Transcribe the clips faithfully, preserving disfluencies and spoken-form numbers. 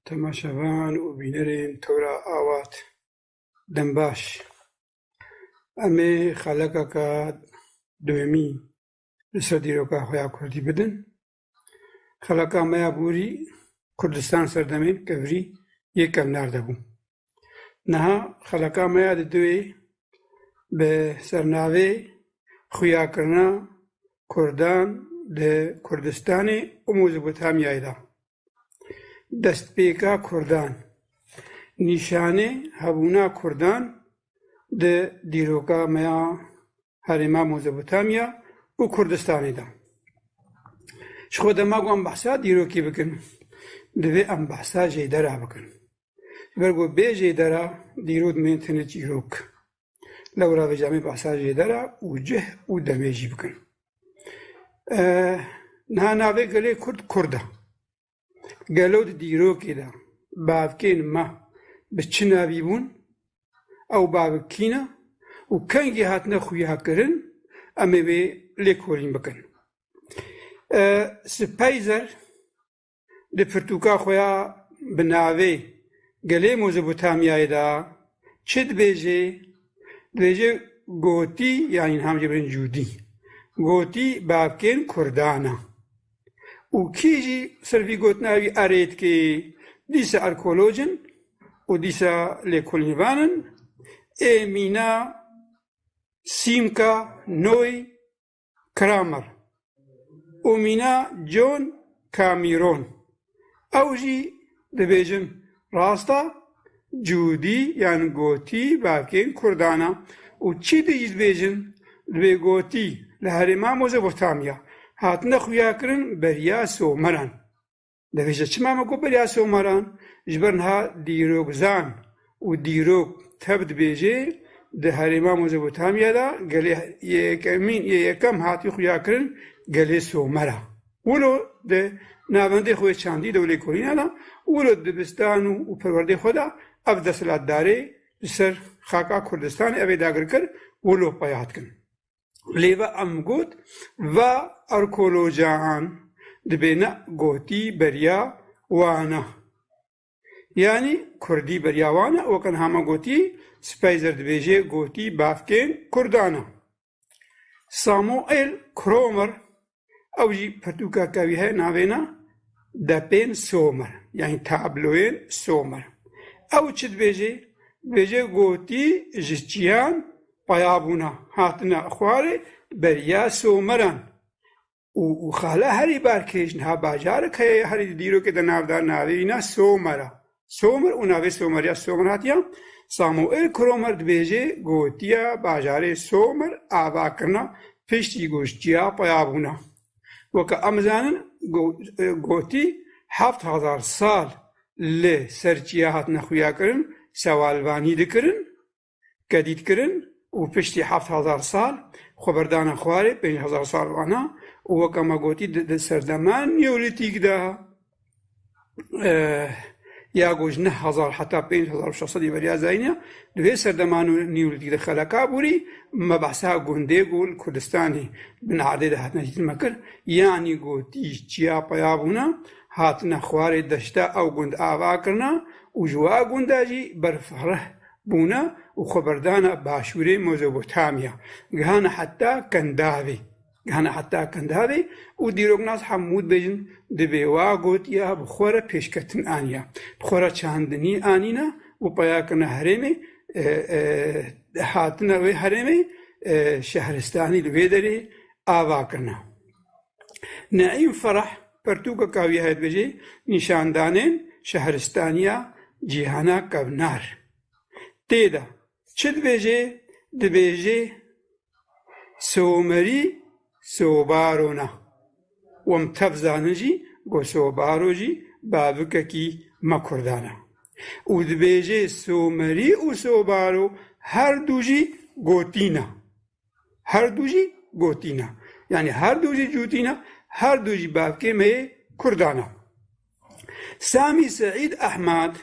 Temaşevan û bînerên Tora Awat, dem baş. Em ê xelekeke duyemî li ser dîroka xwe ya kurdî bidin. Xeleka me ya borî Kurdistan serdemên kevirî yê kevnar de bû. Niha xeleka me ya diduyê bi sernavê Xuyakirina Kurdan di Kurdistanê û Mezopotamyayê de. Destpêka Kurdan. Nîşanê hebûna Kurdan di dîroka me ya herêma Mezopotamya û Kurdistanê de. Ji xwe dema ku em behsa dîrokê bikin, divê em behsa jêdera bikin. Ji ber ku bê jêdera dîrok dimên tenê çîrok. Lewra vêca em ê behsa jêdera û cih û demê jî bikin. Eh, niha navê gelê Kurd Kurd e. Gelo di dîrokê de bavkên me bi çi navî bûn? Ew bavik kî ne? Û kengî hatine xuyakirin, em ê wê lêkolîn bikin. Eh, Speyzer di pirtûka xwe ya bi navê Gelê Mezopotamyayê de çi dibêje? Dibêje gotî, yanî niha em jê birin cûdî. Gotî bavkên Kurdan e. Û kî jî ser vî gotina wî erê dike? Dîsa arkeolog in û dîsa lêkolînvan in. Ê mîna Sîmka Noy Kramer û mîna John Cameron. Ew jî dibêjin, rast e, cûdî yan gotî bavkên Kurdan e. Û çi dî jî dibêjin, dibê gotî li herêma Mezopotamya hatine xuyakirin beriya Someran. Dibêje çima me got beriya Someran? Ji ber niha dîrokzan û dîrok tev dibêje, di herêma Mezopotamya de gelê yekemîn, yê yekem hatî xuyakirin gelê Somer e. Wilo di navendê xwe yê çandî de û lêkolîna de, wilo dibistan û, û perwerdê xwe de ev desthilatdarê li ser xaka Kurdistanê ev ê dagirker wilo peya dikin. Lê ve em got, va arkeolojan dibêne gotî beriya wan e. Yanî kurdî beriya wan e, weke niha me gotî, Speyzer dibêje gotî bavkên Kurdan e. Samuel Kromer, ew jî pirtûkeke wî heye, navê ne Depên Somer, yanî tabloyên Somer. Ew çi dibêje? Dibêje gotî ji çiyan peya bûne, hatine xwarê beriya Someran. Û, û xala herî balkêş niha bajarek heye, herî di dîrokê de navdar, navê wî ne Somer e. Somer û navê Someriya Somer hatiye. Samuel Kromer dibêje gotiya bajarê Somer ava kirine, piştî ku ji çiya peya bûne. Weke em zanin, go-, e, gotî heft hezar sal li ser çiya hatine xuya kirin, sewalvanî dikirin, kedît kirin û piştî heft hezar sal xwe berdane xwarê, pênc hezar sal vana û weke me gotî di, di serdema Neolîtîk de, e, ya ku ji neh hezar heta pênc hezar û şeş sedî beriya zayînê, di vê serdema Neolîtîk de xeleka borî, me behsa gundê ku li Kurdistanê bin erdê de hatine dîtin me kir, yanî gotî çiya peya bûne, hatine xwarê deşta ew gund ava kirine û ji wa gunda jî berfireh bûne û xwe berdane başûrê Mezopotamya, gihane heta Kendavê. Gihane heta Kendavê û dîroknas hemû dibêjin, dibê wa gotiya bi xwe re pêşketin aniye, bi xwe re çandinî anîne û peya kirine herêmê, e, e, hatine wê herêmê, e, şehristanî li wê derê ava kirine. Neîm Fereh, pirtûkeka wî heye, dibêje, nîşandanên şehristaniya cîhana kevnar. Tê de çi dibêje? Dibêje Somerî Sobaro ne. Û em tev zanin jî ku Sobaro jî bavikekî me Kurdan e. Û dibêje Somerî û Sobaro her du jî gotî ne. Her du jî gotî ne. Yanî her du jî cûtî ne, her du jî bavkê me yê Kurdan e. Samî Seîd Ehmed,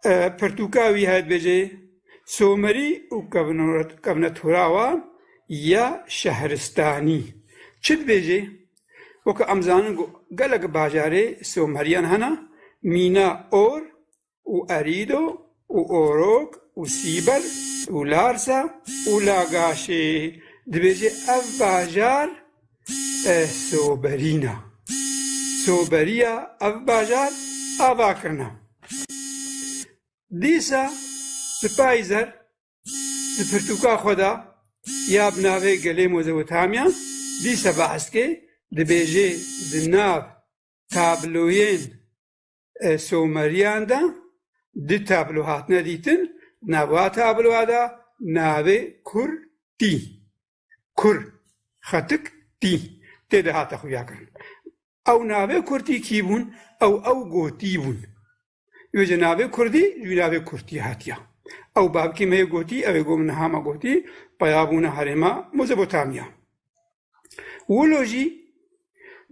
e, pirtûka wî heye, dibêje Somerî û kevnor-, kevnetora wan ya şehristanî. Çi dibêje? Weke em zanin ku gelek bajarê Someriyan hene, mîna Or û Erîdo û Orok û Sîber û Larsa û Lagaşê. Dibêje ev bajar, e, Soberîn e. Soberiya ev bajar ava kirine. Dîsa Spayzer di pirtûka xwe de ya bi navê Gelê Mezopotamya dîsa behs dike, dibêje di nav tabloyên, e, Someriyan de du tablo hatine dîtin, di nava tabloa de navê Kurtî, Kur, xetik, tî, tê de hate xuyakirin. Ew navê Kurtî kî bûn? Ew, ew gotî bûn. Wê ji navê Kurdî, ji wî navê Kurtî hatiye. Ew bavkê me yê gotî, ew ê go min niha me gotî, peya bûne herêma Mezopotamya. Wilo jî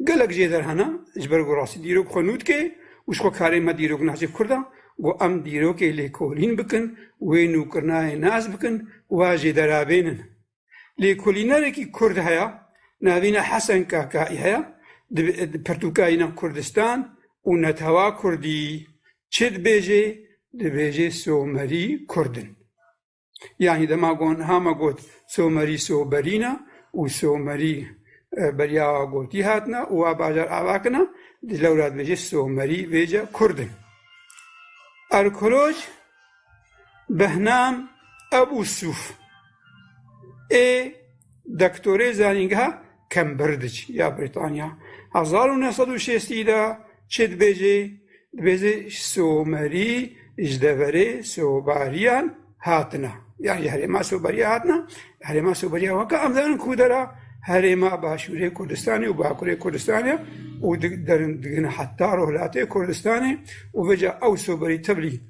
gelek jêder hene, ji ber ku rastî dîrok xwe nû dike û ji xwe karê me dîrok nahçê Kurda, ku em dîrokê lêkolîn bikin, wê nûkirinayê nas bikin, wa jêdera bênin. Lêkolînerekî Kurd heye, navîna Hesen Kakaî heye, di, di pirtûka yîna Kurdistan û Netewa Kurdî çi dibêje? Dibêje Somerî Kurd in. Yanî dema gon, hama got Somerî Soberîn e û Somerî, e, beriya gotî hatine û wa bajar ava kine, di lewra dibêje Somerî vêce Kurd in. Arkeoloj Behnam Ebu Sûf ê doktorê zanîngeha Cambridge ya Brîtanya, hezar û neh sed û şêstî de çi dibêje? Dibêje Somerî ji deverê Sobariyan hatine. Yanî ji herêma Sobariya hatine. Herêma Sobariya weke em zanin ku dera herêma Başûrê Kurdistanê û Bakurê Kurdistanê û di-, derin digihine heta rojhilatê Kurdistanê û vêca ew Soberî tevlî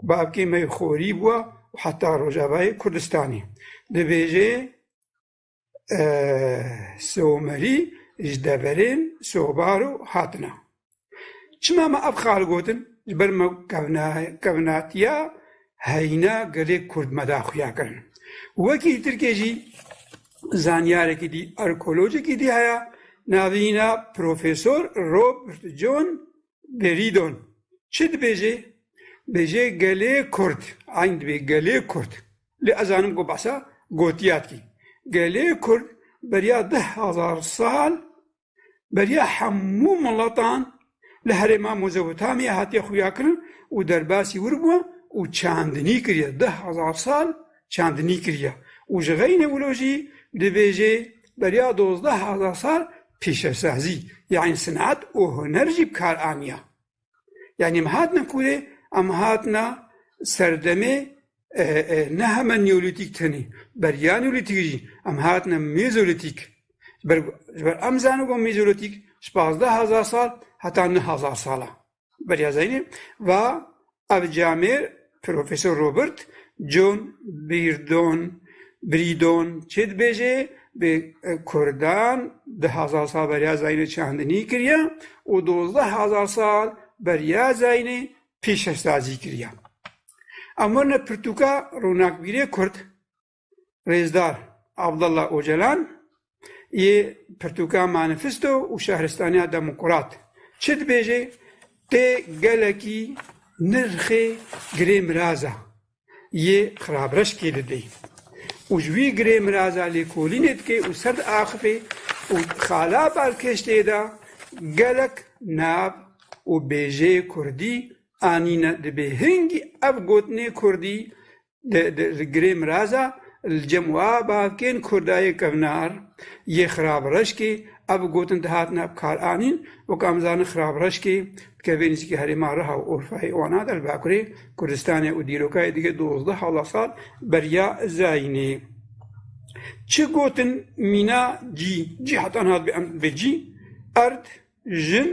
bavkê me yê xorî bûye û heta Rojavayê Kurdistanê. Dibêje, e, Somerî ji deverên Sobaro hatine. Çima me ev xal gotin? Ji ber me kevna-, kevnatiya heyna gelê Kurd me da xuya kirin. Wekî Tirkê jî zanyarekî dî, arkeolojekî dî heye, navîna Profesor Robert John Beridon. Çi dibêje? Bêje gelê Kurd, eyn dibê gelê Kurd. Lê ez zanim ku behsa gotiya dikî. Gelê Kurd beriya deh hezar sal beriya hemû miletan li herêma Mezopotamya hatiye xuyakirin û derbasî wir bûye û çandinî kiriye. Deh hezar sal çandinî kiriye. Û ji xeynê wilo jî dibêje beriya dozdeh hezar sal pêşesazî, yanî sinet û huner jî bi kar aniye. Yanî em hatine kurê, em hatine serdemê, e, e, ne heme Neolîtîk tenê, beriya Neolîtîk jî, em hatine Mezolîtîk. Ji ber, ji ber em zanin ku Mezolîtîk ji pazdeh hezar sal heta neh hezar sal e. Beriya zayînê va ev camêr Profesor Robert John Beardon, Bridon çi dibêje? Bê, e, Kurdan du hezar sal beriya zayînê çandinî kiriye û dozdeh hezar sal beriya zayînê pêşesazî kiriye. Em werine pirtûka ronakbîrê Kurd, Rêzdar Abdullah Ocalan, yê pirtûka Manifesto û Şehristaniya Demokrat çi dibêje? Tê gelekî nirxê girê miraza yê xirabreşkê didê û ji wî girê miraza lêkolînê dike û ser diaxife û xala balkêş tê de gelek nav û bêjeyê kurdî anîne. Dibê hingî ev gotinê kurdî di, di, di girê miraza li cem wa bavkên kurda yê kevnar yê xirabreşkê ev gotin dihatine bi kar anîn. Wek em zanin xirabreşkê dikeve nêzîkî herêma Riha û Urfayê wana de li Bakurê Kurdistanê û dîrokayê digê dozdeh hezar sal beriya zayînê. Çi gotin mîna cî, cî heta niha dibê em dibê cî, erd, jin,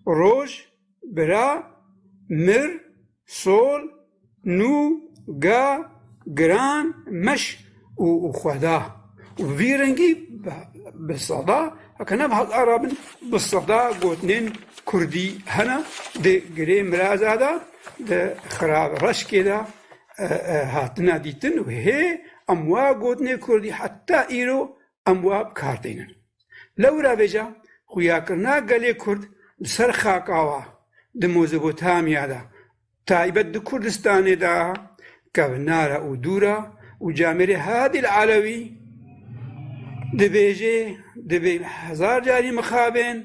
roj, bira, mir, sol, nû, ga, giran, meş û, û xweda. Û vî rengî bi, bi seda, heke ne bi hezara bin, bi seda gotinên kurdî hene di girê miraza de, di xirabreşkê de, e, e, hatine dîtin û hê em wa gotinê kurdî heta îro em wa bi kar tînin. Lewra vêca xuyakirina gelê Kurd li ser xaka wa, di Mezopotamya de, taybet di Kurdistanê de, kevnar e û dûr e û camêrê Hadî Elewî dibêje, dibê hezar carî mixabin,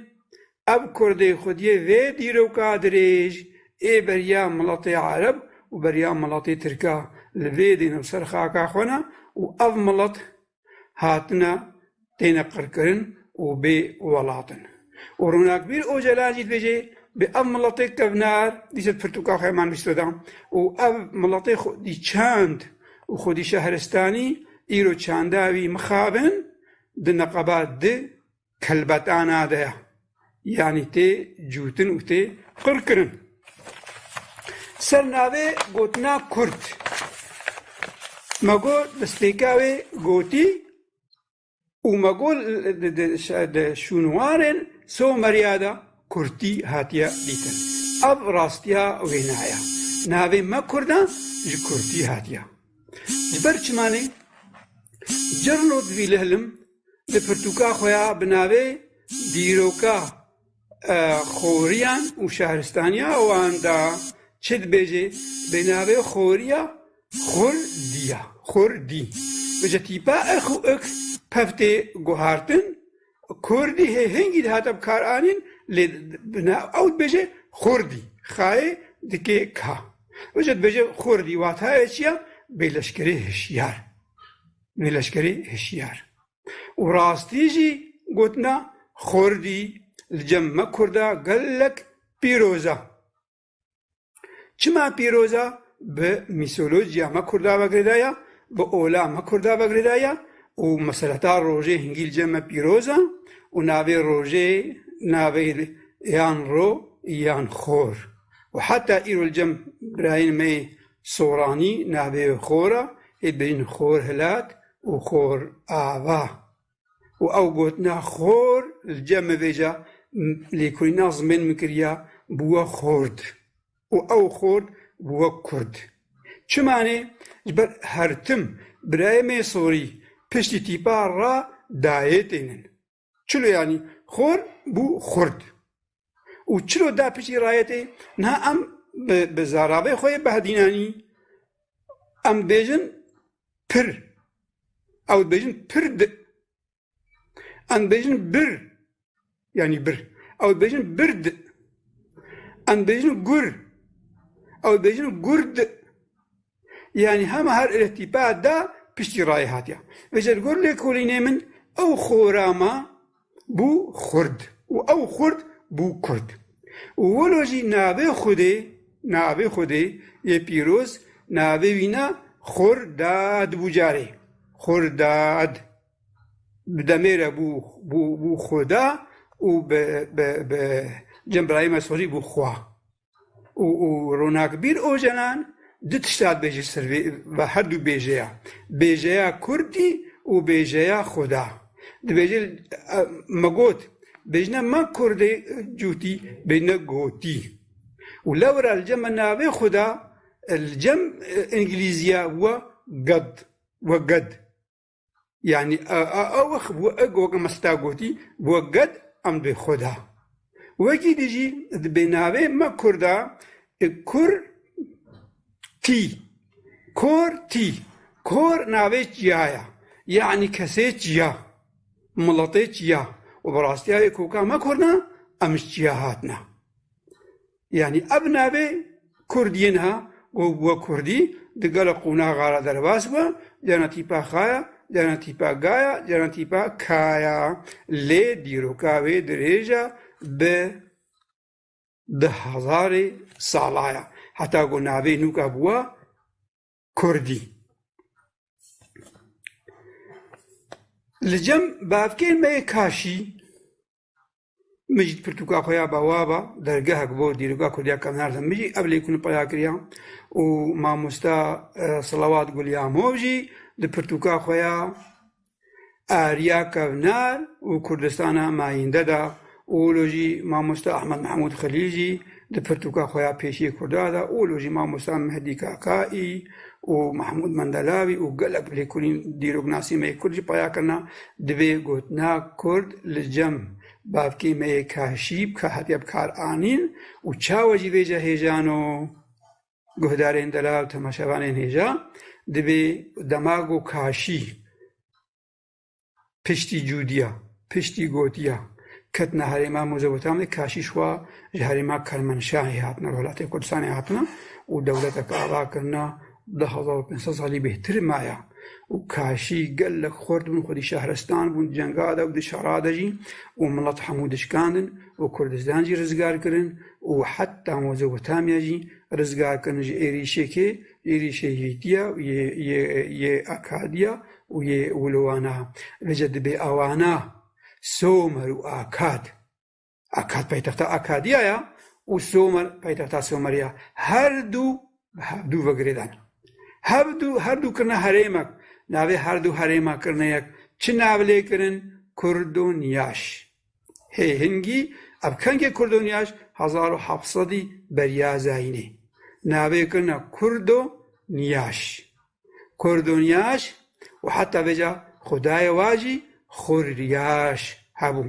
ev kurdê xwediyê vê dîroka dirêj ê beriya miletê ereb û beriya miletê tirka li vê dîn û ser xaka xwe ne û ev milet hatine têne qirkirin û bê welat in. Û Ronakbîr Ocalan jî dibêje, bi ev miletê kevnar, dîse pirtûka xwe man bîsto da, û ev miletê xwedî çand û xwedî şehristanî îro çanda wî mixabin di neqeba di kelbetana de ye. Yanî tê cûtin û tê qirkirin. Ser navê gotina Kurd. Me got destpêka wê gotî û me got di, di, di şûnwarên Someriya de Kurtî hatiye dîtin. Ev rastiya wêna ye. Navê me Kurdan ji Kurtî hatiye. Ji ber çimanê Cirno divî lihlim di pirtûka xwe ya bi navê Dîroka, e, Xoriyan û Şehristaniya wan de çi dibêje? Bi navê Xoriya Xurdî ya, Xurdî. Vêce tîpa ix û ik pev tê guhartin, Kurdî hê hingî dihate bi kar anîn, lê bi na-, ew dibêje Xurdî, xayê dikê ka. Vêce dibêje Xurdî, watayê çi ya? Bêleşkerê hişyar. Bêleşkerê hişyar. Û rastî jî gotina Xurdî li cem me Kurda gelek pîroz e. Çima pîroz e? Bi mîsolojiya me Kurda ve girêdaya, bi ola me Kurda ve girêdaya û meseleta rojê hingî li cem me pîroz e û navê rojê navê yan ro yan xor. Û heta îro li cem birayên me yê Soranî navê wê xor e, ê dibêjin Xor Hilat û Xor Ava. Û ew gotina xor li cem min vêca, m-, lêkolîna zimên min kiriya, bûwe xord. Û ew xord bûwe kurd. Çimanê? Ji ber her tim birayê me sorî piştî tîpa ra dayê tênin. Çilo yanî xor bû xurd. Û çilo da piştî rayetê? Niha em bi, bi zaravê xwe yê behdînanî em bêjin pir. Ew dibêjin pird. Em dibêjin bir. Yanî bir. Ew dibêjin bird. Em dibêjin gur. Ew dibêjin gurd. Yanî hema her êrê tîpa da piştî rayê hatiye. Vêca li gor lêkolînê min ew xora ma bû xurd û ew xurd bû kurd. Û wilo jî navê Xwedê, navê Xwedê yê pîroz, navê wî ne Xurdad bû carê. Xurdad. Bi demê re bû, bû, bû Xuda û bi, bi, bi cem birayê me sorî bû Xwa. Û, û Ronakbîr Ocalan du tişta dibêje ser vê, ve her du bêjeya. Bêjeya Kurdî û bêjeya Xuda. Dibêje, e, me got, bêjine me Kurdê cûtî, bêjine gotî. Û lewra li cem me navê Xuda, e, li cem, e, îngilîziya we God, we God. Yanî, a, a, a wext bû, eg weke me sita gotî, bû ged em dibê Xuda. Wekî dî jî dibê navê me Kurda, e, Kur tî. Kor tî. Kor navê çiya ye. Yanî kesê çiya. Miletê çiya. Û bi rastiya wê koka me Kurda, em ji çiya hatine. Yanî ev navê Kurdiyê niha, ku bûye Kurdî, di gelek qonaxa re derbas bû, carna tîpa xaya, carna tîpa gaya, carna tîpa kaya. Lê dîroka wê dirêj e bi du hezarê sala ye. Heta ku navê nûka bûye Kurdî. Li cem bavkên me yê Kaşî, min jî pirtûka xwe ya Bawaba, dergehek bo dîroka Kurdiya kevnar de, min jî ev lêkolîn peya kiriya û mamosta, e, Silawat Gulyamov jî di pirtûka xwe ya Ariya Kevnar û Kurdistana Mayînde de û wilo jî mamosta Ahmed Mehmûd Xelîl jî di pirtûka xwe ya Pêşiyê Kurda de û wilo jî mamosta Mehdî Kakaî û Mehmûd Mendelawî û gelek lêkolîn dîroknasî me yê Kurd jî peya kirina, divê gotina Kurd li cem bavkê me yê Kaşî bi ka-, hatiye bi kar anîn û çawa jî vêca hêjano. Guhdarên delal û temaşevanên hêja, divê dema ku Kaşî piştî cûdiya, piştî gotiya, ketine herêma Mezopotamyê, Kaşî ji xwe ji herêma Kermenşahê hatine, welatê Kurdistanê hatine û dewleteke ava kirine, du hezar û pênc sed salî bêhtir maya û Kaşî gelek xurt bûn, xwedî şehristan bûn, di cenga de û di şera de jî û milet hemû dişkandin û Kurdistan jî rizgar kirin û heta Mezopotamya jî rizgar kirin ji êrîşê kê, êrîşê Hîtiya û yê, yê, yê Akadiya û yê Wilowana. Vêca dibê awana Somer û Akad. Akad paytexta Akadiya ya û Somer paytexta Someriya. Her du bi hevdû ve girêdan. Hevdû, her du kirine herêmek. Navê her du herêma kirine yek. Çi nav lê kirin? Kurdonyaş. Hê hingî, ev kengê Kurdonyaş? Hezar û heft sedî beriya zayînê. Navê kirine Kurdonyaş. Kurdonyaş û heta vêca xwedayê wa jî Xuryaş hebû.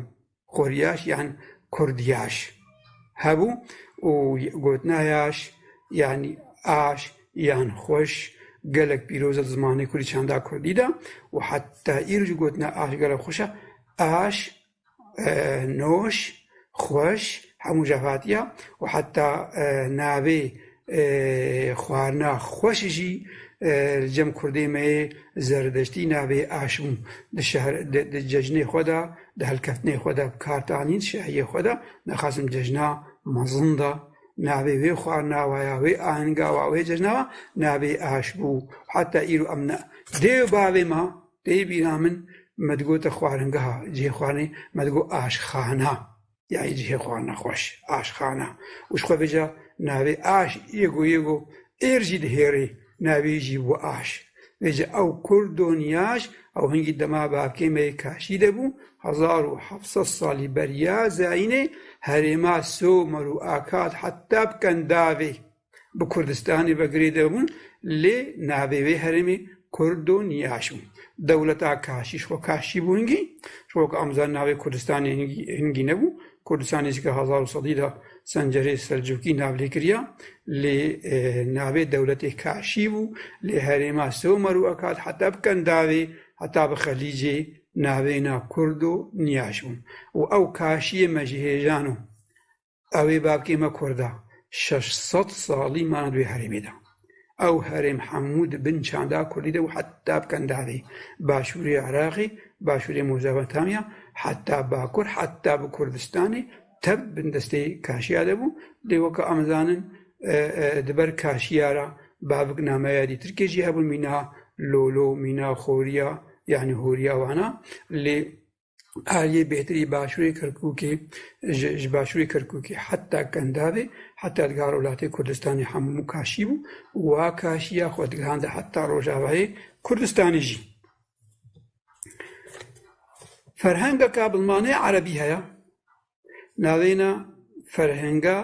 Xuryaş yan Kurdyaş hebû û gotina yaş, yanî aş yan xweş, gelek pîroz e di zimanê kurdî, çanda kurdî de û heta îro jî gotina aş gelek xweş e. Aş, e, noş, xweş, hemû cevatiya û heta, e, navê, e, xwarina xweş jî, e, li cem kurdê me yê zerdeştî navê aş bû. Di şehr, di, di cejnê xwe de, di helkeftinê xwe de bi kar tanîn, şahiyê xwe de, nexasim cejna mezin de, navê wê xwarina wa ya, wê ahinga wa, wê cejna wa, navê aş bû. Heta îro em ne, dê û bavê me, tê bîra min, me digote xwaringeha, cihê xwarinê, me digot aşxana. Yanî cihê xwarina xweş, aşxana. Û ji xwe vêca navê aş, yego yego, êr jî dihêrê, navê jî bû aş. Vêca ew Kurdonyaş, ew hingî dema bavkê me yê Kaşî de bû, hezar û heft sed salî beriya zayînê, herêma Somer û Akad heta bi Kendavê bi Kurdistanê ve girêde bûn, lê navê wê herêmê Kurdonyaş bû. Dewleta Kaşî, ji xwe Kaşî bû hingî, ji xwe ku em zanin navê Kurdistanê hingî, hingî nebû. Kurdistanê jî ke hezar û sedî de Sencerê Selcûkî nav lê kiriya, lê, e, navê dewletê Kaşî bû, lê herêma Somer û Akad heta bi Kendavê, heta bi Xelîcê navêna Kurdonyaş bûn. Û ew Kaşiyê me jî hêjano. Ew ê bavkê me Kurda şeş sed salî mane di wê herêmê de. Ew herêm hemû di bin çanda kurdî de bû, heta bi Kendavê, başûrê Iraqê, başûrê Mezopotamya, heta Bakur, heta bi Kurdistanê, tev bin destê Kaşiya de bû. Lê weke em zanin, e, e, di ber Kaşiya re bavik nameya dî Tirkê jî hebûn, mîna Lolo, mîna Xoriya, yanî Horiya wana. Lê aliyê bêhtirî başûrê Kerkûkê, ji, ji başûrê Kerkûkê heta Kendavê, heta digihar welatê Kurdistanê hemû Kaşî bû û wa Kaşiya xwe digihande heta Rojavayê Kurdistanê jî. Ferhengeka bilmanê erebî heye, navêna ferhenga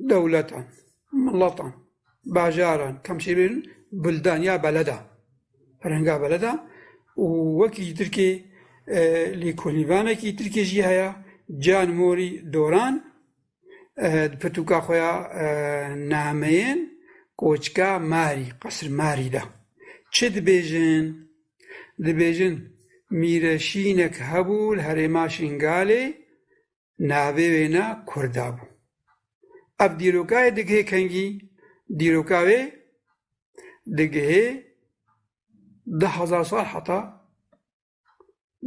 dewletan, miletan, bajaran, kam şêrîn, buldan ya beleda. Ferhenga beleda û wekî Tirkê, e, lêkolînvanekî Tirkê jî heye, Can Morî Doran, e, di pirtûka xwe ya, e, nameyên Koçka Marî, Qesr Marî de. Çi dibêjin? Dibêjin, mîreşînek hebû li herêma Şingalê, navê wê ne Kurda bû. Ev dîrokayê digihê kengî? Dîroka wê digihê du hezar sal heta,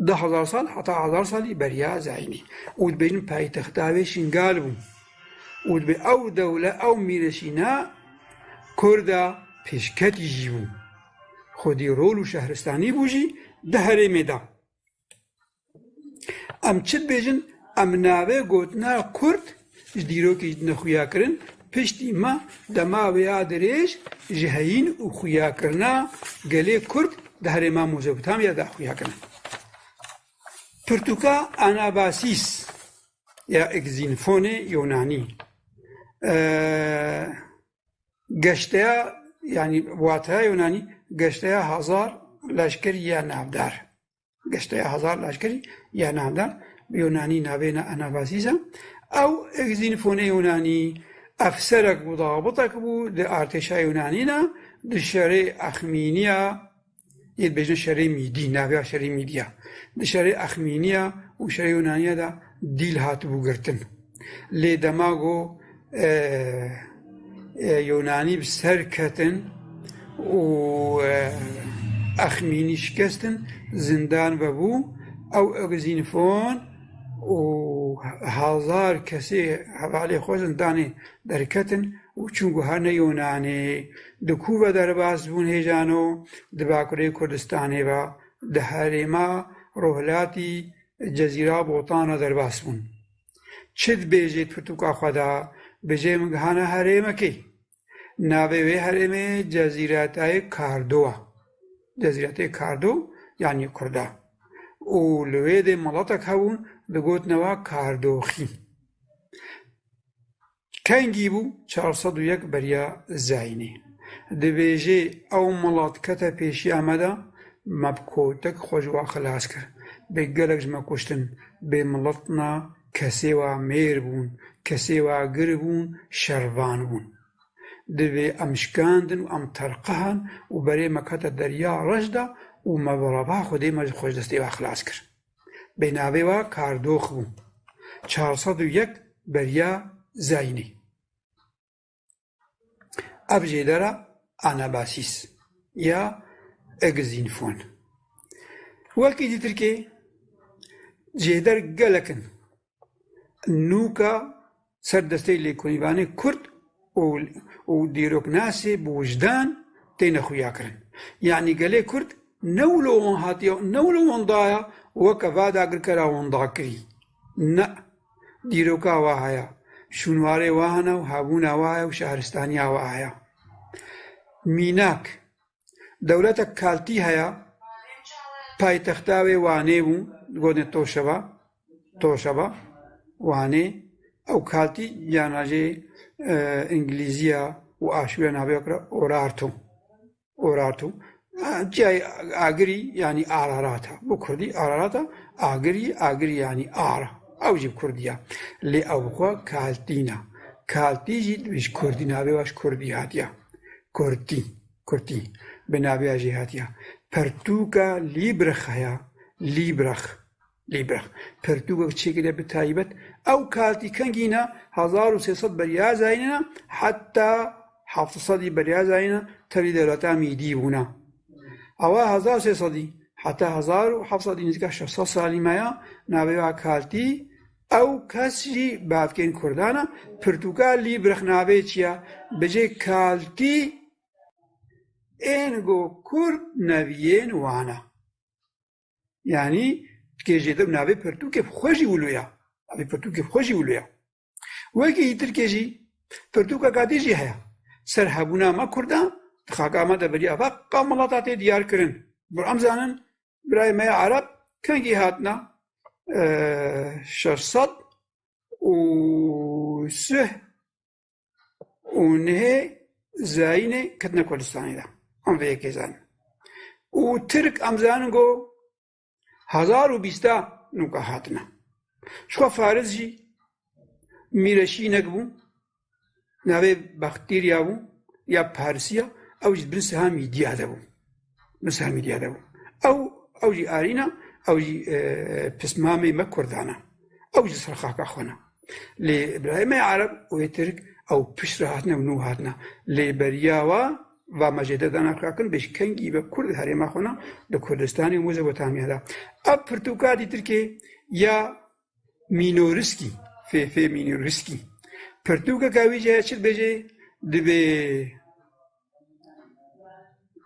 du hezar sal heta hezar salî beriya zayînî. Û dibêjin paytexta wê Şingal bû. Û dibê ew dewle, ew mîreşîna Kurda pêşketî jî bû. Xwedî rol û şehristanî bû jî di herêmê de. Em çi dibêjin? Em navê gotina Kurd ji dîrokê jî dine xuya kirin, piştî me dema wê ya dirêj ji heyîn û xuyakirina gelê Kurd di herêma Mezopotamya de xuya kirin. Pirtûka Anabasis ya Exinfonê Yonanî, e, Geşteya, yanî wateya Yunanî, geşteya hazar leşkerî ya navdar. Geşteya hazar leşkerî ya navdar, bi Yunanî navê ne Anabasîs e. Ew Egzînfonê Yunanî efserek bû, dabitek bû di artêşa Yunanî de, di şerê Exmîniya, yê dibêjin şerê Mîdî, naveya şerê Mîdiya. Di şerê Exmîniya û şerê Yunaniya de dîl hatibû girtin. Lê dema ku, e, e, Yunanî bi ser ketin û, e, Exmînî şikestin, zindan vebû, ew Egzînfon û hazar kesê hevalê xwe zindanê derketin û çûn guherine Yunanê. Di ku ve derbas bûn hêjano? Di Bakurê Kurdistanê ve, di herêma rojhilatî Cezîra Botana derbas bûn. Çi dibêjê pirtûka xwe de? Bêjê min gihana herêmekê. Navê wê herêmê Cezîretayê Kardo e. Cezîretê Kardo, yanî Kurda. Û li wê dê miletek hebûn, digotin wa Kardoxî. Kengî bû? Çar sed û yek beriya zayînê. Dibêjê ew milet kete pêşiya me de, me bi kotek xwe ji wa xilas kir. Bê gelek ji me kuştin, bê milet na, kesê wa mêr bûn, kesê wa gir bûn, şervan bûn. Divê em şikandin û em terqihan û berê me kete Derya Reş de û me bi reva Xwedê me ji xwe ji destê wa xilas kir. Bê navê wa Kardox bû. Çar sed û yek beriya zayînê. Ev jêdera Anabasîs ya Egzînfon. Wekî dîtirkê jêder gelek in. Nûka ser desteyê lêkolînvanê Kurd û, û dîroknasê bi wijdan têne xuyakirin. Yanî gelê Kurd ne wilo wan hatiye, ne wilo wan daya, weke va dagirkera wan dakirî. Ne. Dîroka wa heye. Şûnwarê wa hene û hebûna wa heye û şehristaniya wa heye. Mînak, dewletek Kaltî heye, paytexta wê Wanê bû, gotinê Toşeba, Toşeba, Wanê. Ew Kaltî cana jê, e, îngilîziya û aşûya navê kira Orarto. Orarto. Ha, ciyayê Agirî, yanî Ararata. Bi kurdî Ararata, Agirî, Agirî yanî ara. Ew jî bi kurdî ya. Lê ew bi xwe Kaltî ne. Kaltî jî ji kurdî, navê wa ji kurdî hatiye. Kurtî, Kurtî. Bi navê ya jê hatiye. Pertûka Lîbrix heye. Lîbrix. Lîbrix. Pirtûkek çêkiriye bi taybet. Ew Kaltî kengî ne, hezar û sê sed beriya zayînê ne, heta heft sedî beriya zayînê ne, tevlî dewleta Mîdî bûne. Ewa hezar û sê sedî heta hezar û heft sedî nêzîka şeş sed salî me ya, navê wa Kaltî, ew kes jî bavkên Kurdan e. Pirtûka Lîbrix navê çi ye? Bijê Kaltî ên go Kurd neviyên wan e. Yanî, tikê jêde navê pirtûkê bi xwe jî wilo ya. Navê pirtûkê bi xwe jî wilo ya. Wekî îtirkê jî pirtûkeka dî jî heye. Ser hebûna me Kurdan di xaka me de beriya veqa mileta tê diyar kirin. Bi em zanin birayê me ya Ereb kengî hatine, e, şeş sed û sih û nehê zayînê ketine Kurdistanê de. Em vê yekê zanin. Û Tirk em zanin ku hezar û bîsta nûka hatine. Ji xwe Faris jî Mîreşînek bû, navê Bextîriya bû, ya Parisiya, ew jî bin siha Mîdiya de bû. Bin siha Mîdiya de bû. Ew, ew jî arîna, ew jî, e, pismamê me Kurdan e. Ew jî ser xaka xwe ne. Lê birayê me Ereb û yê Tirk ew pişt re hatine û nû hatine. Lê beriya wa, va me jêde dana xakin, bêj kengî be Kurd herêma xwe ne, di Kurdistanê û Mezopotamya de. Ev pirtûka dîtirkê ya Mînoriskî, Fê Fê Mînoriskî. Pirtûkeke wî jî heye, çi dibêje? Dibê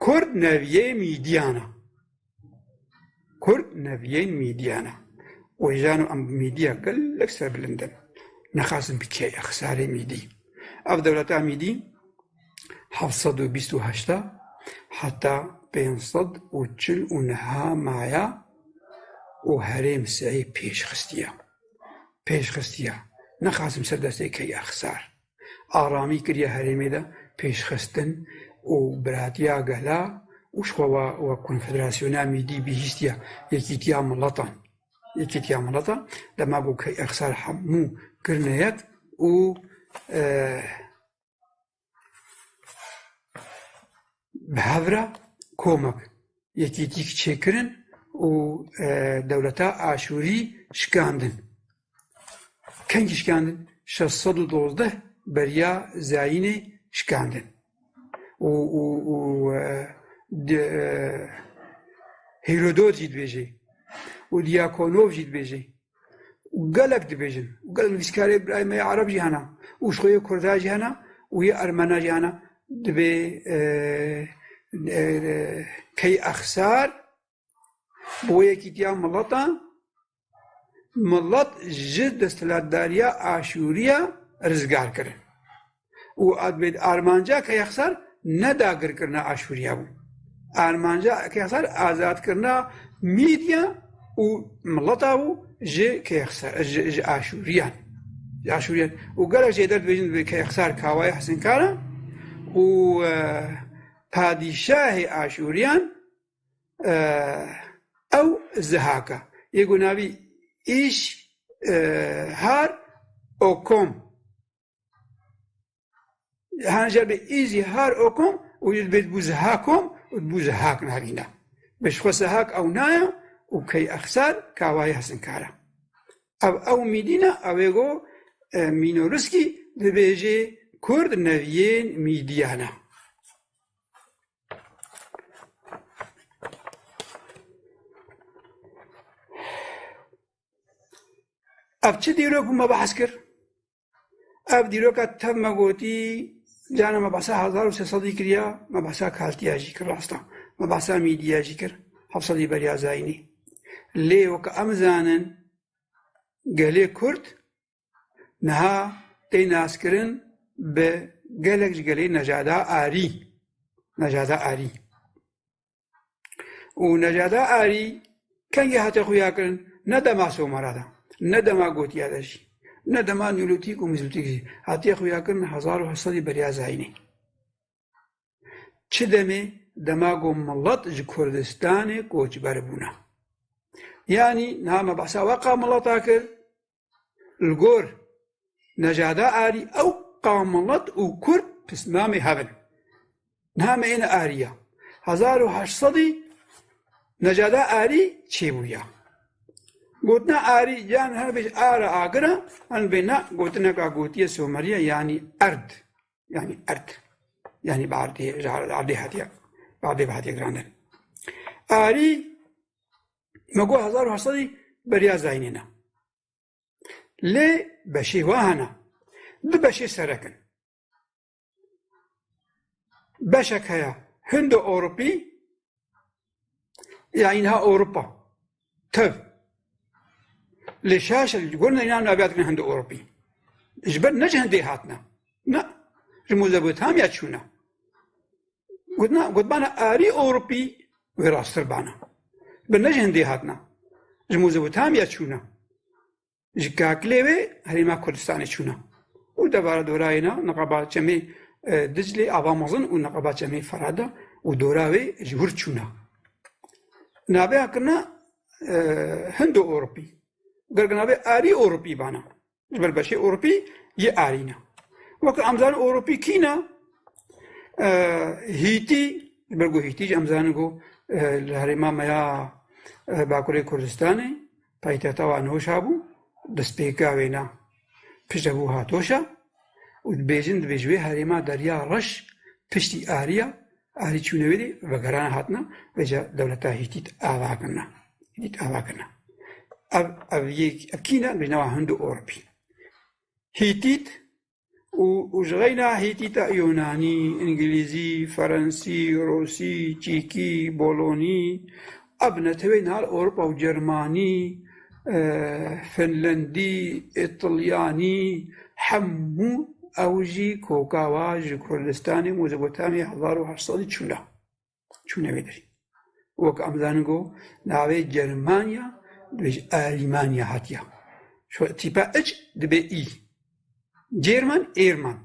Kurd neviyê Mîdiyan e. Kurd neviyên Mîdiyan e. Û hêjano em bi Mîdiya gelek serbilind in. Nexasim bi kê ye, xisarê Mîdî. Ev dewleta Mîdî heft sed û bîst û heşt heta pênc sed û çil û neh maye û herêm seyê pêş xistiye. Pêş xistiye. Nexasim ser destê kê ye xisar. Aramî kiriye herêmê de, pêşxistin û biratiya gela û ji xwe wa-, wa konfederasyona mîdî bihîstiya yekîtiya milatan. Yekîtiya milatan, dema ku key exsar hemû kirine yek û, e, bi hev re komek yekîtîk çêkirin û, e, dewleta Aşûrî şikandin. Kengî şikandin? Şeş sed û dozdeh beriya zayînê şikandin. Û, û, û, e, di, e, Hîrodot jî dibêje û Diyakonov jî dibêje. Û gelek dibêjin. Û gelek nivîskarê birayê me yê Ereb jî hene. Û ji xwe yê Kurda jî hene. Û yê Ermena jî hene. Dibê, e, e, e, key exsar bi wê yekîtiya mileta, milet ji desthilatdariya Aşûriya rizgar kirin. Û ad-, armanca key exsar ne dagirkirina Aşûriya bû. Armanca key exsar azadkirina Mîdiya û mileta bû ji key exsar, ji, ji Aşûriyan. Ji Aşûriyan. Û gelek jê derdibêjin dibê key exsar kawayê hesinkar e û, e, padîşahê Aşûriyan, e, ew Zihak e. Yê ku navî Îş, e, har Okom. Hanja be îzî har okom û dibê bû zihakom û bû zihak navîna. Bi ji xwe zihak ew naya û key exsar kawayê hesinkara. Ev ew mîdîna, ew ê go, e, Mînoriskî dibêjê Kurd neviyên mîdiyana. Ev çi dîrok bû me behs kir? Ev dîroka tev me gotî, cana me behsa hezar û sê sedî kiriya, me behsa Kaltiya jî kir, rasta. Me behsa Mîdiya jî kir, heft sedî beriya zayînî. Lê weke em zanin, gelê Kurd niha tê naskirin bi gelek ji gelê nejada Arî. Nejada Arî. Û nejada Arî kengî hate xuyakirin? Ne dema Somera de, ne dema Gotiya de jî, ne dema Nîlotîk û Mîzolîtîk jî. Hatiye xuyakirin hezar û heşt sedî beriya zayînê. Çi demê? Dema ku milet ji Kurdistanê koçber bûne. Yanî niha me behsa weqa mileta kir, li gor nejada Arî ew qamilet û Kurd pismamê hev in. Niha me êne Arî ya. Hezar û heşt sedî nejada Arî çêbûya. Gotina Arî yan her bêj ara agira, yan bê na gotineka gotiye Someriye, yanî erd. Yanî erd. Yanî bi erdê, ji erdê hatiye, bi erdê ve hatiye girandin. Arî, me got hezar û heşt sedî beriya zayînê ne. Lê beşê wa hene. Du beşê serek in. Beşek heye Hindo-Ewropî, yanî niha Ewropa. Tev. Lê şaş e, li gor neynan naviya dikine Hindo-Ewropî. Ji ber ne ji Hindê hatine. Ne. Ji Mezopotamya çûne. Gotina, gotbana Arî Ewropî wê rasttir bana. Bi ne ji Hindê hatine. Ji Mezopotamya çûne. Ji kakilê wê herêma Kurdistanê çûne. Û devara dorayê ne, niqaba çemê, e, Diclê, Ava Mezin û niqaba çemê Ferada û dora wê ji wir çûne. Navê kirine, e, Hindo-Ewropî. Ger navê Arî Ewropî bana. Ji ber beşê Ewropî yê Arî ne. Weke em zanin Ewropî kî ne? E, Hîtî, ji ber ku Hîtî jî em zanin ku, e, li herêma me ya, e, Bakurê Kurdistanê, paytexta wan Hoşa bû, destpêka wê ne, piştre bû hat Hoşa, û dibêjin, dibê ji wê herêma Derya Reş piştî Arî ya, Arî çûne wê dî, vegerane hatine, vêca dewleta Hîtît ava kirine. Hîtît ava kirine. Ev, ev yek, ev kî ne? Dibêjin ewa Hindo-Ewropî. Hîtît û, û ji xeyna Hîtîta Yunanî, Îngilîzî, Ferensî, Rûsî, Çîkî, Bolonî, ev netewên her Ewropa û Cermanî, e, Finlandî, Îtalyanî, hemû ew jî koka wa ji Kurdistanê, Mezopotamya hezar û heşt sedî çûne. Çûne vê derê. Wek em zanin ku navê Germanya dibê ji Almanya hatiye. Şu tîpa iç dibê î. German, Êrman.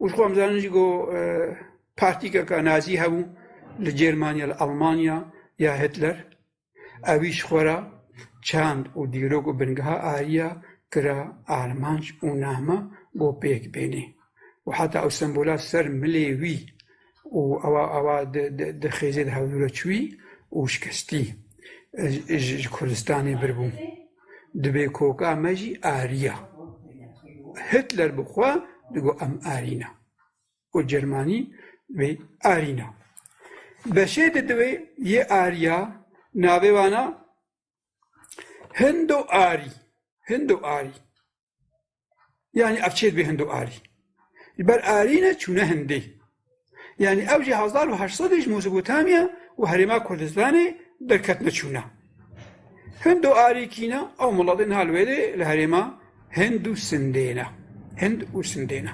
Û ji xwe em zanin jî ku, e, partîkeka nazî hebû li Cêrmanya, li Almanya ya Hitler. Ewî ji xwe re çand û dîrok û bingeha ariya kira armanc û name ku pêk bênê. Û heta ew sembola ser milê wî û ewa, ewa di, di, di xêzê de hewdûre çûyî û şikestî, e, ji, ji Kurdistanê birbû. Dibê koka me jî ariya. Hitler bi xwe digo em arî ne. Û Cermanî vê arî ne. Beşê di divê yê ariya navê wana Hindo-Arî. Hindo-Arî. Yanî ev çê dibê Hindo-Arî. Ji ber arî ne çûne Hindê. Yanî ew jî hezar û heşt sedî ji Mezopotamya û herêma Kurdistanê derketine çûne. Hindo-Arî kî ne? Ew miletê niha li wê de li herêma Hind û Sindê ne. Hind û Sindê ne.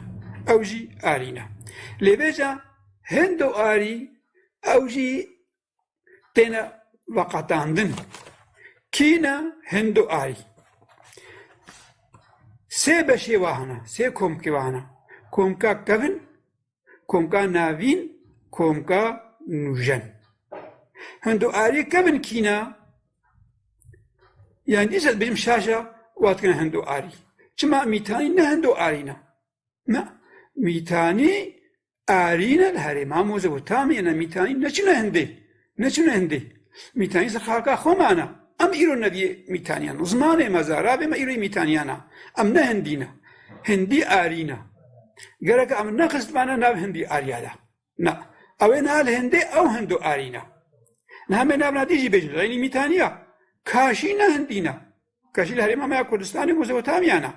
Ew jî arî ne. Lê vêca Hindo-Arî ew jî têne veqetandin. Kî ne? Hindo-Arî. Sê beşê wa hene, sê komkê wa hene. Komka kevin, komka navîn, komka nûjen. Hindo-Arî kevin kî ne? Yanî dîsa dibêjim şaş e, wa dikine Hindo-Arî. Çima Mîtanî ne Hindo-Arî ne? Na, Mîtanî arî ne, li herêma Mezopotamya ne, Mîtanî neçûne Hindê. Neçûne Hindê. Mîtanî ser xaka xwe mane. Em îro neviyê Mîtaniyan. Zimanê me, zaravê me îro Mîtaniyan e. Em ne Hindî ne. Hindî arî ne. Gerek em nexistmane nav Hindî Arya de. Na. Ew ê niha li Hindê ew Hindo-Arî ne. Niha me navna dî jî bêjin. Reynî Mîtaniya. Kaşî ne Hindî ne. Kaşî li herêma me ya Kurdistanê Mezopotamya ne.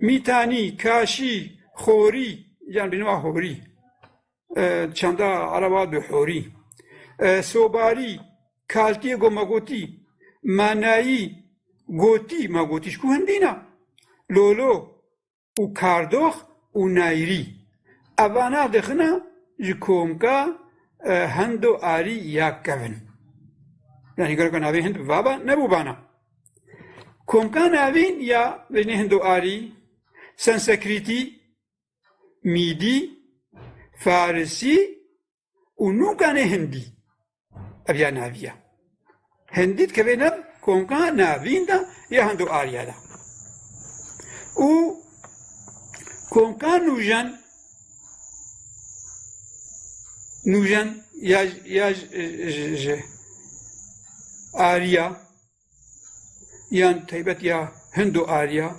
Mîtanî, Kaşî, Xorî, yan bêjin wa Horî. E, çanda Ereba du Horî. E, Sobarî, Kaltiyê go me gotî. Manayî, Gotî, me gotî ji ku Hindî ne. Lolo, û Kardox û Nayrî. Evana dixine ji komka, e, Hindo-Arî ya kevin. Yanî gereka navê Hind bibaba nebûbana. Komka navîn ya bêjinê Hindo-Arî, Sanskritî, Mîdî, Farisî û nûkanê Hindî. Ev ya navî ye. Hindî dikeve nav komka navîn de ya Hindo-Arya de. Û komka nûjen, nûjen ya, ya ji, ji, ji Arya, yan taybet ya Hindo-Arya,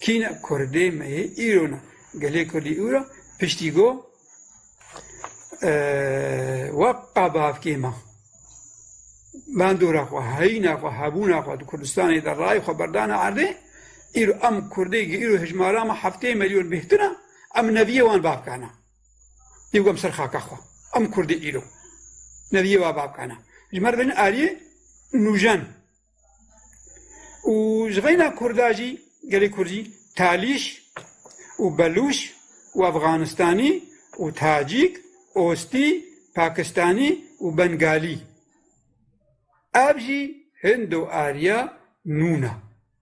kî ne? Kurdê me yê îro ne. Gelê Kurdî îro piştî go, e, weqa bavkê me bandora xwe, heyîna xwe, hebûna xwe di Kurdistanê de rayê xwe berdana erdê, îro em Kurdê gi îro hejmara me heftê milyon bêhtir e, em neviyê wan bavkana. Yê ku em ser xaka xwe. Em Kurdê îro. Neviyê wa bavkana. Ji me re bêjin Ariyê nûjen. Û ji xeyna Kurda jî, gelê Kurd jî, Talîş û Belûş û Efganistanî û Tacîk, Ostî, Pakistanî û Bengalî. Ev jî Hindo-Arya nû ne.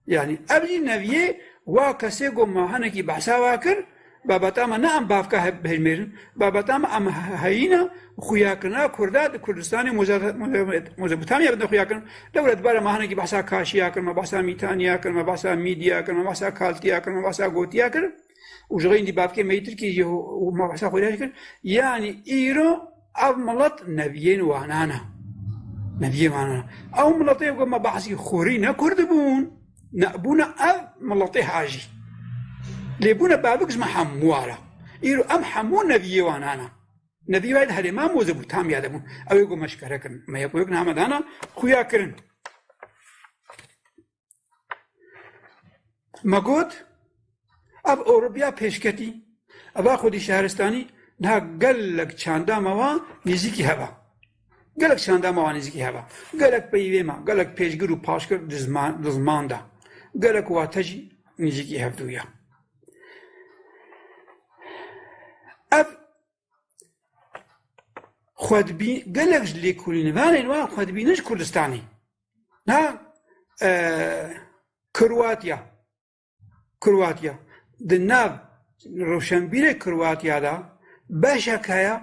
Yanî ev jî neviyê wa kesê ku me hinekî behsa wa kir, babeta me ne em bavka he-, bihejmêrin, babeta me em he-, heyîna xuyakirina Kurda di Kurdistanê Moze-, Moze-, Mozepotamya bidin xuyakirin. Dewlet bare me hinekî behsa Kaşiya kir, me behsa Mîtaniya kir, me behsa Mîdiya kir, me behsa Kaltiya kir, me behsa Gotiya kir. Û ji xeynî bavkê me yî Tirkî jî û me behsa Xwediyê jî kir. Yanî îro ev milet neviyên wanan e. Neviyên wanan e. Ew miletê ku me behsî Xorî ne Kurd bûn, ne bûne ev miletê ha jî. Lê bûne bavik ji me hemû ware. Îro em hemû neviyê wanan e. Neviyê wayê di herêma Mezopotamya de bûn. Ew ê ku me şikere kirin. Me yek û yek niha me dana xuya kirin. Me got, ev Ewropiya pêşketî, eva xwedî şaristanî, niha gelek çanda me wa nêzîkî heva. Gelek çanda me wa nêzîkî heva. Gelek peyvê me, gelek pêşgir û paşgir di ziman, di ziman de. Gelek wate jî nêzîkî hevdû ye. Ev Xwedbî-, gelek ji lêkolînvanên wan xwedibînin ji Kurdistanê. Na, e, Kroatya. Kroatya. Di nav rewşenbîrê Kroatiya de beşek heye,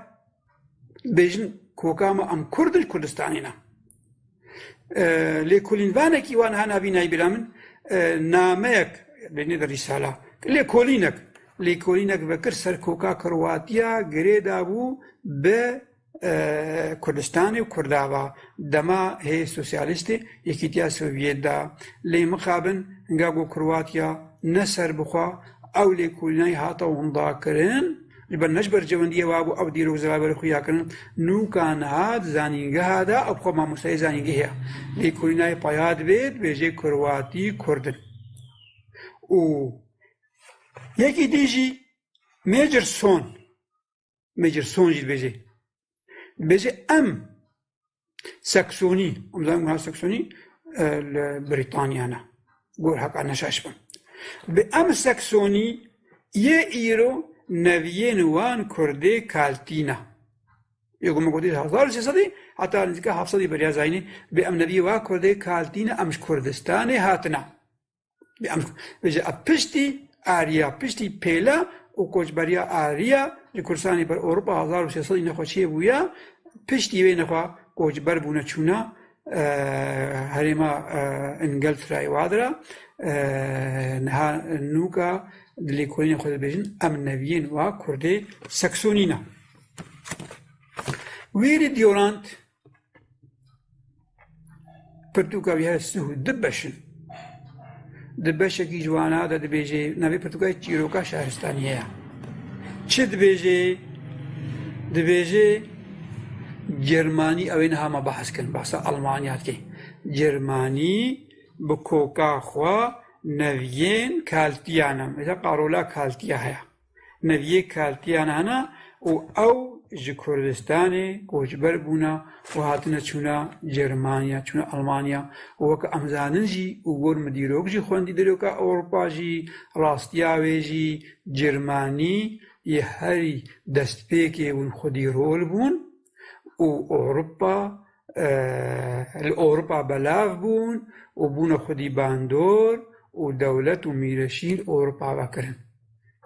bêjin koka me em Kurd in, Kurdistanê ne. E, lêkolînvanekî wan hana vî nayê bîra min, e, nameyek, bênê de rîsala, lêkolînek, lêkolînek vekir ser koka Kroatiya girê dabû bi e, Kurdistanê û Kurdava dema hê sosyalîstê Yekîtiya Sovyet de. Lê mixabin hinga ku Kroatiya ne serbixwe, ew lêkolînayî hate winda kirin, ji ber ne ji ber cewendiyê wa bû ew dîrok ziraverê xuya kirin, nûka niha di zanîngeha de ew xwe mamostayê zanîngehê ye. Lêkolînayê peya dibê, dibêjê Kurwatî Kurd in. Û yekî dî jî Major Son, Major Son jî dibêje. Dibêje em Saksonî, em zanin wiha Saksonî, e, li Brîtanya ne. Gor heka ne şaş bin. Bi em Saksonî yê îro neviyên wan Kurdê Kaltî ne. Yê ku me gotî hezar û sê sedî heta nizîka heft sedî beriya zayînê, bi em neviyê wa Kurdê Kaltî ne, em ji Kurdistanê hatine. Em, vêce ev piştî Ariya, piştî pêla û koçberiya Ariya ji Kurdistanê ber Ewropa hezar û sê sedî nexwe çêbûye, piştî wê nexwe koçber bûne çûne, e, herêma, e, Îngelterayê wa dira, e, niha nûka di lêkolînê xwe dibêjin, em neviyên wa Kurdê Saksonî ne. Wîrî Diyorant, Pirtûka wî heye sih û du beş in. Di beşekî ji wana de dibêje, navê pirtûka yê çîroka şaristaniyê ye. Çi dibêje? Dibêje, Cermanî, ew ê niha me behs kirin, behsa Almanya dike. Cermanî bi koka xwe neviyên Kaltiya ne. Mesela qarola Kaltiya heye. Neviyê Kaltiyan hene û ew ji Kurdistanê koçber bûne û hatine çûne Cermanya, çûne Almanya. Û weke em zanin jî û gor min dîrok jî xwendî dîroka Ewropa jî, rastiya wê jî Cermanî yê herî destpêkê bûn, xwedî rol bûn û Ewropa, e, li Ewropa belav bûn û bûne xwedî bandor û dewlet û mîreşî li Ewropa vekirin.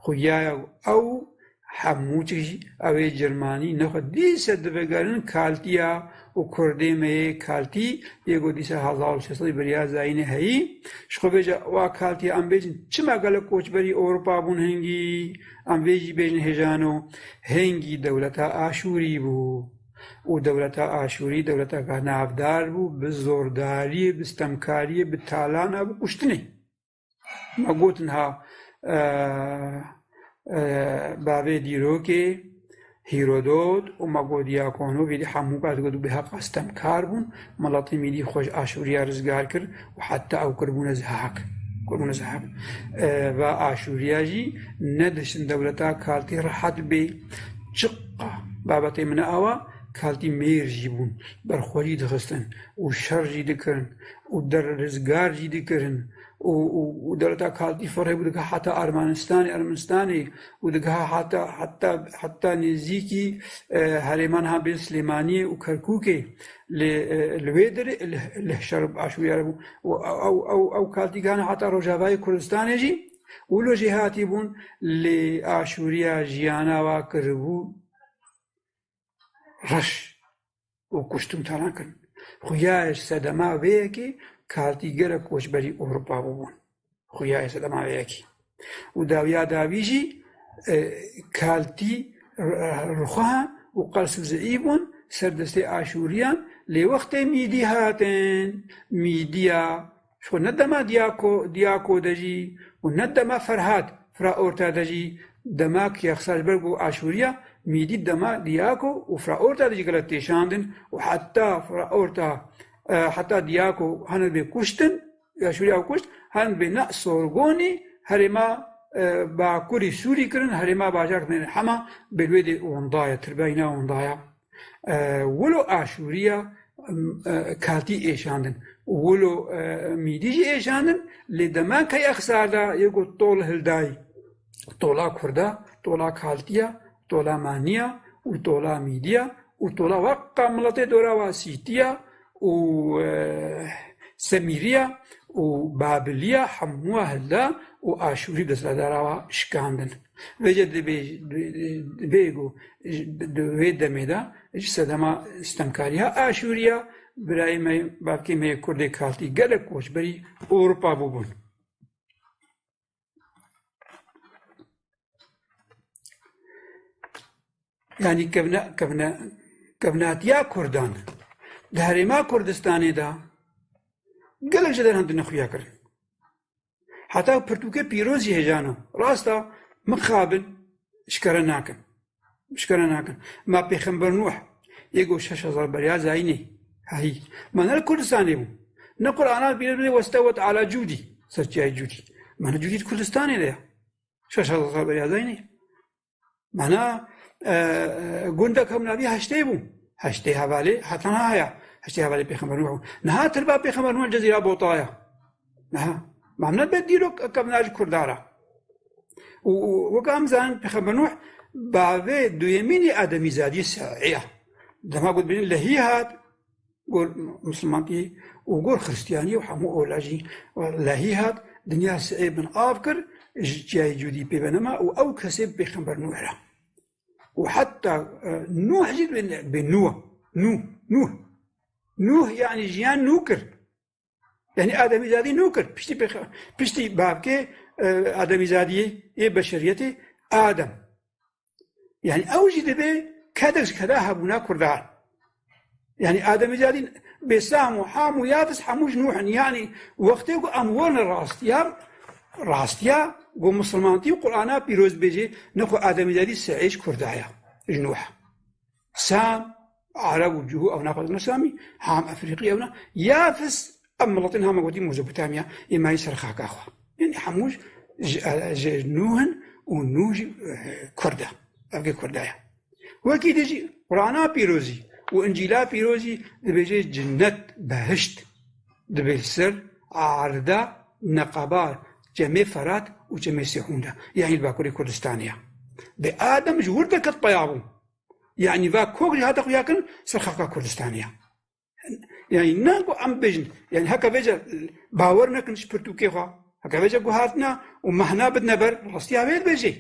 Xuya ew hemû tişt jî ew ê Cermanî nexwe dîse divegerin Kaltiya û Kurdê me yê Kaltî yê ku dîsa hezar û sê sedî beriya zayînê heyî. Ji xwe bêje wa Kaltiya em bêjin çima gelek koçberî Ewropa bûn hingî, em vê jî bêjin hêjano, hingî dewleta Aşûrî bû. Û dewleta Aşûrî dewleteka navdar bû, bi zordariyê, bi stemkariyê, bi talana, bi kuştinê. Me gotin ha, e, e, bavê dîrokê Hîrodot û me got Diakono, vêdî hemû kat got bi heqa stemkar bûn, miletê mîdî xwe ji Aşûriya rizgar kir û heta ew kirbûne zehak. Kirbûne zehak. E, va Aşûriya jî nediştin dewleta Kaltî rehet bê. Çiqa babetê min e awa, Kaltî mêr jî bûn, ber xwe jî dixistin û şer jî dikirin û der rizgar jî dikirin. û, û, û dewleta Kaltî fireh bû dike heta Ermenistanê, Ermenistanê û dike heta, heta, heta nêzîkî, e, herêman ha bên Silêmaniyê û Kerkûkê li, e, li wê derê li, li şer Aşûriya re bû. Û ew, ew, ew, ew Kaltî gihane heta Rojavayê Kurdistanê jî û lo jêhatî bûn lê Aşûriya jiyana wa kiribû reş û kuştin talan kirin. Xuya ji sedema vê yekê Kaltî gelek koçberî Ewropa bûbûn. Xuya ji sedema vê yekê. Û dawiya dawî jî, e, Kaltî r-, rixwe û qels û zeîf bûn ser destê Aşûriyan. Lê wextê Mîdî hatin, Mîdiya ji xwe ne dema Diyako, Diyako de jî û ne dema Ferhat, Firaorta de jî, dema ki yexsar ji ber ku Aşûriya, Mîdî dema Diyako û Firaorta de jî gelek têşandin û heta Firaorta, e, heta Diyako hene bê kuştin, Aşûriya kuşt, hene bê ne Sorgonî herêma, e, bakurî Sûrî kirin, herêma bajar kirin hema bê li wê dê winda ye, tirbeyna winda ye. E, wilo Aşûriya, e, Kaltî êşandin. Wilo, e, Mîdî jî êşandin, lê dema key exsar da yê ku tol hildayî. Tola Kurda, tola Kaltiya, tola Maniya û tola Mîdiya û tola weqa miletê dora wa Sîtiya û, e, Semîriya û Babiliya hemû hilda û Aşûrî destedara wa şikandin. Vêce dibê, dibê ku di wê demê de ji sedema stemkariya Aşûriya birayê me, bavkê me yê Kurdê Kaltî gelek koçberî Ewropa bûbûn. Yanî kevne-, kevne-, kevnatiya Kurdan di herêma Kurdistanê de gelek ji deran tune xuya kirin. Heta pirtûkê pîroz jî hêjano. Rast e, mixabin, şikare nakin. Şikare nakin. Ma Pêxember Nuh, yê got şeş hezar beriya zayînê. Heyî. Ma ne li Kurdistanê bû. Ne Qur'ana pîroz bê westewet ala Cûdî. Ser çiyayê Cûdî. Ma ne Cûdî di Kurdistanê de ya. Şeş hezar beriya zayînê. Mana, e, e, gundek hew navî Heştê bû. Heştê hevalê heta niha heye. Heştê hevalê Pêxember Nuh bû. Niha tirba Pêxember Nuh Cezîra Bota ye. Niha. Mamnet be dîrok kevna ji Kurda re. Û, û wek em zanin Pêxember Nuh bavê duyemînî Ademîzadî Se'î ye. Dema got bînin lehî hat, gor Misilmantî û gor Xiristiyanî û hemû ola jî lehî hat, dinya Se'î bin av kir, ji çiyayê Cûdî pê ve nema û ew kesê bi Pêxember Nuh re. Û heta, e, Nuh jî dibê, dibê Nuh, Nuh, Nuh. Nuh, yanî jiyan nû kir. Yanî Ademîzadî nû kir. Piştî pêxe-, piştî bavkê, e, Ademîzadiyê yê beşeriyetê Adem. Yanî ew jî dibê kedek ji keda hebûna Kurdan. Yanî Ademîzadî bê Sam û Ham û Yafis hemû ji Nuh in. Yanî wextê ku em werine rastiya, rastiya ku Misilmantî û Qur'ana pîroz bêjê, ne xwe Ademîzadî Se'î ji Kurda ye, ji Nuh. Sam, Ereb û Cihû, ew ne xwe ne Samî, Ham Efrîqî, ew ne. Yafis, ev miletên hema gotî Mezopotamya, êmayî ser xaka xwe. Yanî hemû ji, ji, ji Nûh in û Nûh jî, eh, Kurd e. Evgê Kurda ye. Wekî dî jî Qur'ana pîrozî û Încîla pîrozî dibêje cinnet, behişt, dibê li ser arda neqeba çemê Ferat û çemê Sêhûn de. Yanî li Bakurê Kurdistanê ye. Dê Adem ji wir derket peya bû. Yanî va kok jî hate xuya kirin ser xaka Kurdistanê ya. Yanî ne ku em bêjin, yanî heke vêca bawer nekin ji pirtûkê xwe, heke vêca guhartina û mehna bidine ber, rastiya wê dibêjê.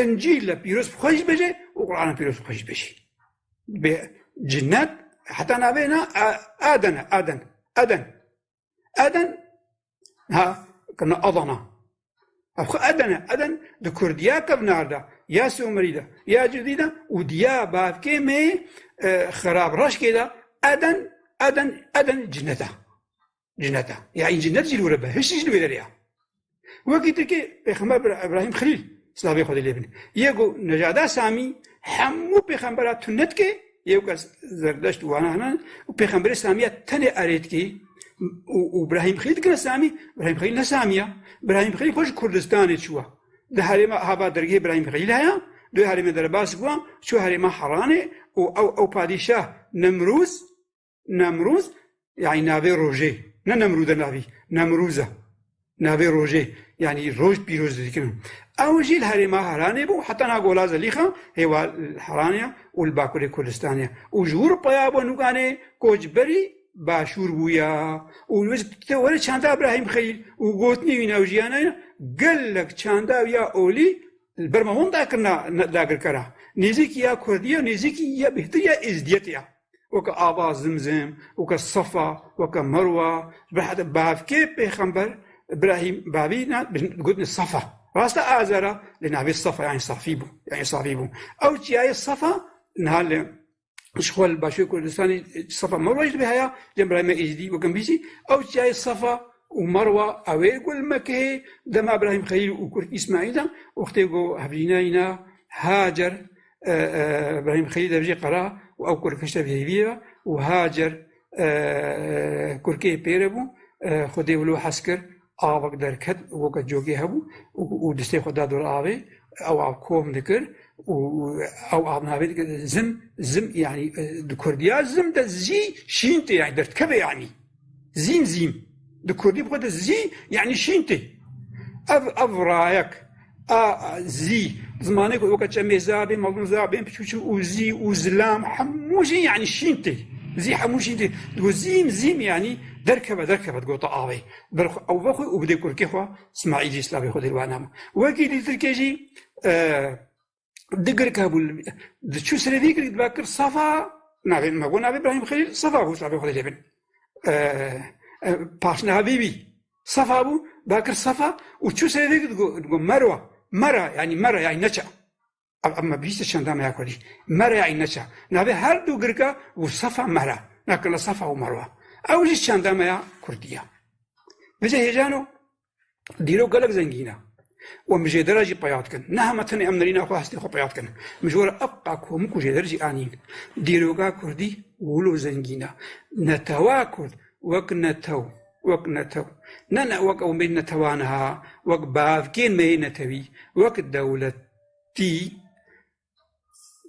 Încîl le pîroz bi xwe jî dibêjê û Qur'ana pîroz bi xwe jî dibêjê. Bê cinnet, heta navê ne, a-, Aden e, Aden, Aden. Eden, ha, kirina Adana. Ev xwe Eden e. Eden di Kurdiya kevnar de, ya Sûmerî de, ya Cûdî de û diya bavkê me, e, xerab reşkê de, Eden, Eden, Eden cinnet e. Cinnet e. Yanî cinnet jî li wir e, behişt jî li wê derê ye. Wekî tirkî Pêxember Bira-, Îbrahîm Xelîl, silavê Xwedê lê bin. Yê ku nejada Samî hemû pêxembera tune dike, yê ku Zerdeşt û wana hene, û pêxemberê Samî ya tenê erê dike, û, û Îbrahîm Xelîl dikine Samî, Îbrahîm Xelîl ne Samî ya. Îbrahîm Xelîl xwe ji Kurdistanê çûwa. Di herêma hava dergehê Îbrahîm Xelîl heye, di herêmê derbas bûwa, çû herêma Heranê û ew, ew padîşah Nemrûz, Nemrûz, yanî navê rojê, ne Nemrûd e navî, Nemrûz e. Navê rojê, yanî roj pîroz dikin. Ew jî li herêma Heranê bû, heta niha gola Zelîxa, hêwa li Heranê ye û li Bakurê Kurdistanê ye. Û ji wir peya bû nûkanê koçberî Başûr bûya. Û wê te were çanda Îbrahîm Xelîl û gotinê wî ne û jiyana wî ne, gelek çanda wî ya olî li ber me hûn dakirina ne-, dagirkera. Nêzîkî ya Kurdî ye, nêzîkî ya bêhtir ya Êzdiyetê ye. Weke ava Zimzim, weke Sefa, weke Merwa, bi hede bavkê Pêxember Îbrahîm bavî ne, bi-, gotine Sefa. Rast e Azera, lê navê Sefa, yanî safî bû, yanî safî bû. Ew çiyayê Sefa, niha li ji xwe li Başûrê Kurdistanê Sefa Merwa jî dibe heya, cem Îbrahîm Êzdî weke bîsî, ew çiyayê Sefa û Merwa, ew ê ku li Mekehê dema Îbrahîm Xelîl û Kurk Îsmaîl de, wextê ku hevjîna yîna Hacer, e, e, Îbrahîm Xelîl de vijê qera û ew kurk hişte bi hêviyê ve û Hacer, e, e, kurkê pê re bû, e, Xwedê wilo hez kir, avek derket, weke cokê hebû û, û destê xwe da dor avê, ew av kom dikir û, û ew av navê dikir zim, zim, yanî, e, di kurdiya zim de zî şîn tê, yanî derdikeve, yanî. Zîm, zîm. Di kurdî bi xwe de zî, yanî şîn tê. Ev, ev rayek, a, a, zî, zimanê ku weke çemê zabê, mezlûm zabê, piçûçû û zî û zilam, hemû jî, yanî şîn tê. Zî hemû jî di-, digot zîm, zîm, yanî derkeve, derkeve, digota avê. Ber xwe, ew vexwe û bidê kurkê xwe, Smaîl jî slavê Xwedê li wan hema. Wekî dî Tirkê jî, e, di girk hebû, diçû serê vî girk dibe kir Safa, navê, me got navê Îbrahîm Xelîl, Safa bû, slavê Xwedê lê bin. E, e, paşniha vî bî, Safa bû, ba kir Safa û çû serê vî girk digot, digot Merwa, Mera, yanî Mera, yanî neça. Ev, ev me bihîst çanda me ya kurdî. Mera ya neça. Navê her du girka û Safa Mera. Nakirina Safa û Merwa. Ew jî çanda me ya kurdî ya. Vêce hêjano, dîrok gelek zengîn e. Û em jêdera jî peya dikin. Ne hema tenê em nerîna xwe hestê xwe peya dikin. Min ji we re ev qa komik û jêder jî anîn. Dîroka kurdî wilo zengîn e. Netewa kurd wek netew, wek netew. Ne, ne wek ew me netewa niha, wek bavkên me yê netewî, wek dewlet tî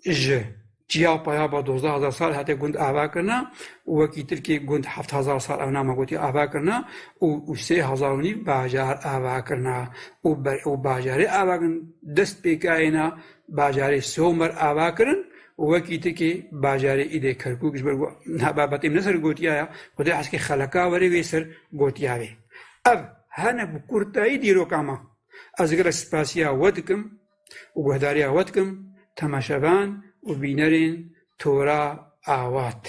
ji çiya paya ba dozdeh hezar sal hate gund ava kirina û wekî Tirkê gund heft hezar sal ew nama gotî ava kirina û, û sê hezar û nîv bajar ava kirina û ber-, û bajarê ava kirin dest pêkayêna bajarê Somer ava kirin û wekî Tirkê bajarê îdê Kerkûk ji ber ku niha babetê min ne ser gotiya ya, Xwedê heskê xeleka were wê ser gotiya wê. Ev hene bi kurtayî dîroka me. Ez gelek spasiya we dikim û guhdariya we dikim, temaşevan û bînerên Tora Awat.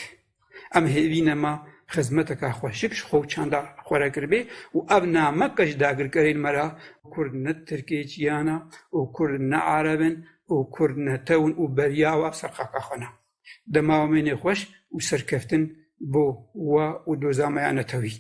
Em hêvî nema xizmeteka xweşik ji xwe û çanda xwe re kiribê û ev nameke ji dagirkerên me re, Kurd ne Tirkê çiyana û Kurd ne Areb in û Kurd netew in û beriya we ser xaka xwe ne. Dema we mênê xweş û serkeftin bo we û doza me ya netewî.